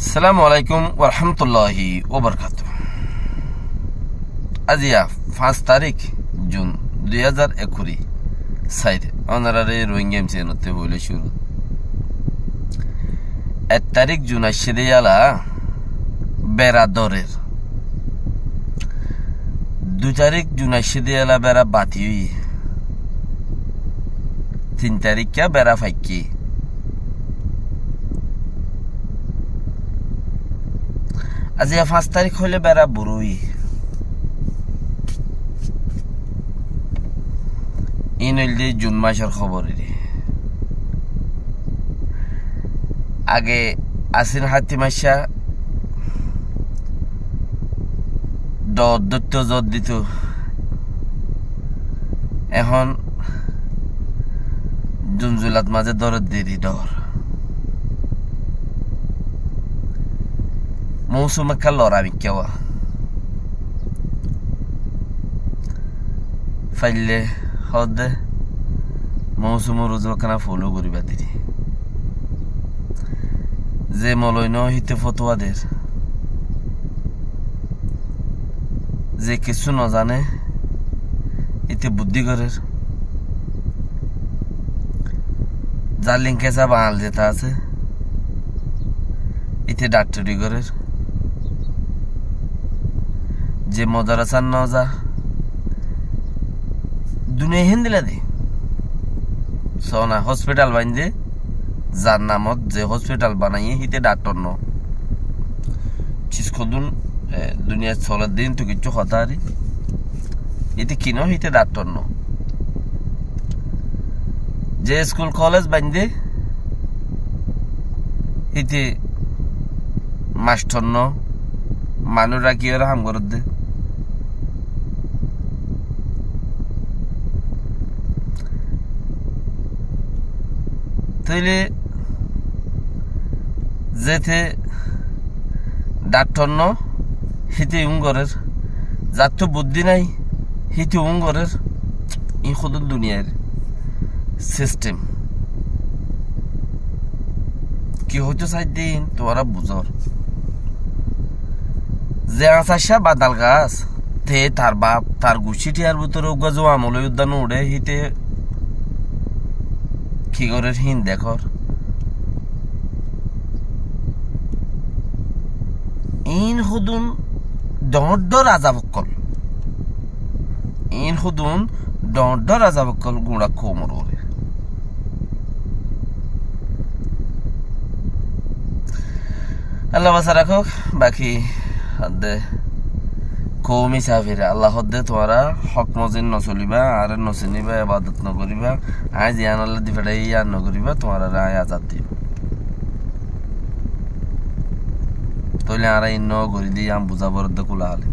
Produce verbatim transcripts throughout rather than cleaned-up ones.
Assalamu alaikum warahmatulláhi wabarakátuhu. Aziya fañs tarík jun dui házar ekkuri sair, onoráre Rohingya M C N ottu foila cúru. Ek tarík jun aiccé de yala bera dórer. Dui tarík jun aiccé de yala bera bati óiye. Tin taríkka bera faikké. Aziya fañs tarík óile bera buro óiye. Iín óilde jun macór hóbor ere. Age asín hátti maccá dhoór dóitto, zor dito. Ehón zunzulat mazé dórer deri dhoór. Mousum ekká lora mikká wa. Faille hoódde mousumor uzu ekkána foló goríba deri. Ze moloi noó híte fotuwa der. Ze kessú nozané híte buddí gorér. Zar linkesa bañal zeta asé híte dhakthori gorér. Ze modorasát noza, duniyai héndilla de. Sóna hospital bainde, zar namot ze hospital banaiyé híte dhakthor noó. Cis hodún, e, duniyait soler de íntu kiccú hotá ari. Híte ki noó, híte dhakthor noó. Ze iskul kolej bainde, híte mastor noó, manúic rakíyore ham gorédde. Tóile zete dhakthor noó, híte iún gorér. Zattú buddí nái, híte iún gorér. Iín hodún duniyair sistem. Ki hoitó saidde iín tuáñra buzór. Ze añsar cá badal gas, te tar baf, tar guccí thiyar bútore uggúa zuwa amolói uddá no uçé, híte ki gorér híin dekór. Iín hodún dhoóñr dhoóñr azab ókkol. Iín hodún dhoóñr dhoóñr azab ókkol guñça koumor uore. Allah basai rakók, baki hoódde koum hísafe Allah hoódde tuáñra hók mozin nosolibá, añáre nosiníba, ebadot nogoríba, aññí ziyán Allah di feçáiyi yían nogoríba, tuáñrare aññí azab dim. Tóile añára iín nogorí de yían buzá foredde kúla hále.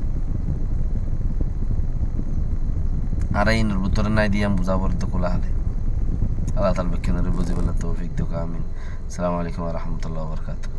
Añára iínor bútore nái de yían buzá foredde kúla hále. Allah taala bekkúnore buzíbolla toufik douk, amin. Assalamu alaikum warahmatullahi wabarakatuhu.